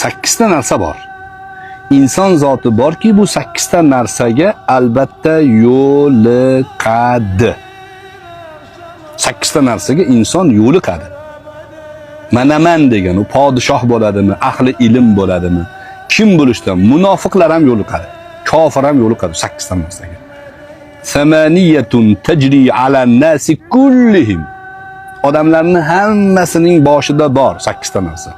8 ta narsa bor. Inson zoti borki, bu 8 ta narsaga albatta yo'liqadi. 8 ta narsaga inson yo'liqadi. Manaman degan u podshoh bo'ladimi, ahli ilm bo'ladimi, kim bo'lishdan munofiqlar ham yo'liqadi, kofir ham yo'liqadi 8 ta narsaga. Samaniyatun tajri ala nasi kullihim. Odamlarning hammasining boshida bor 8 ta narsa.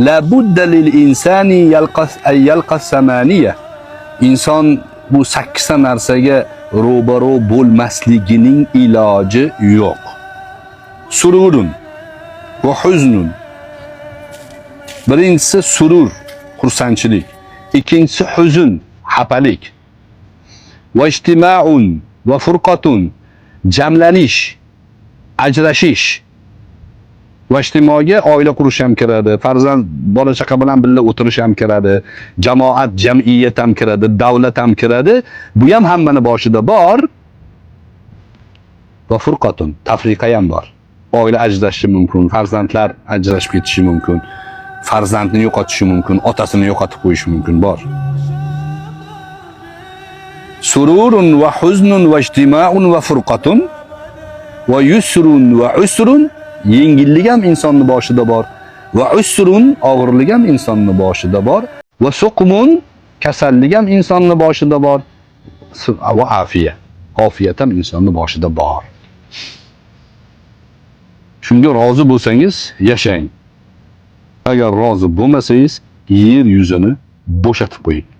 La budda lil insani yalqas ay yalqas samaniya. Inson bu 8 ta narsaga ro'baro bo'lmasligining iloji yo'q. Sururun va huznun. Birinchisi surur, xursandchilik. Ikkinchisi huzun, xafalik. Va ijtimaun va furqatun, jamlanish, ajrashish. Va ijtimoga oila qurish ham kiradi, farzand, bola chaqa bilan birga o'tirish ham kiradi, jamoat, jamiyat ham kiradi, davlat ham kiradi. Bu ham hammani boshida bor. Va furqatun, tafriqa ham bor. Oila ajrashishi mumkin, farzandlar ajrashib ketishi mumkin, farzandni yo'qotishi mumkin, otasini yo'qotib qo'yishi mumkin, bor. Sururun va huznun va ijtimaun va furqatun va yusrun va usrun, yengillik ham insonni boshida bor, va usrun, og'irlik ham insonni boshida bor, va suqmun, kasallik ham insonni boshida bor, va afiya, ofiyat ham insonni boshida bor. Shunga rozi bo'lsangiz yashang. Agar rozi bo'lmasangiz, yer yuzini bo'shatib qo'ying.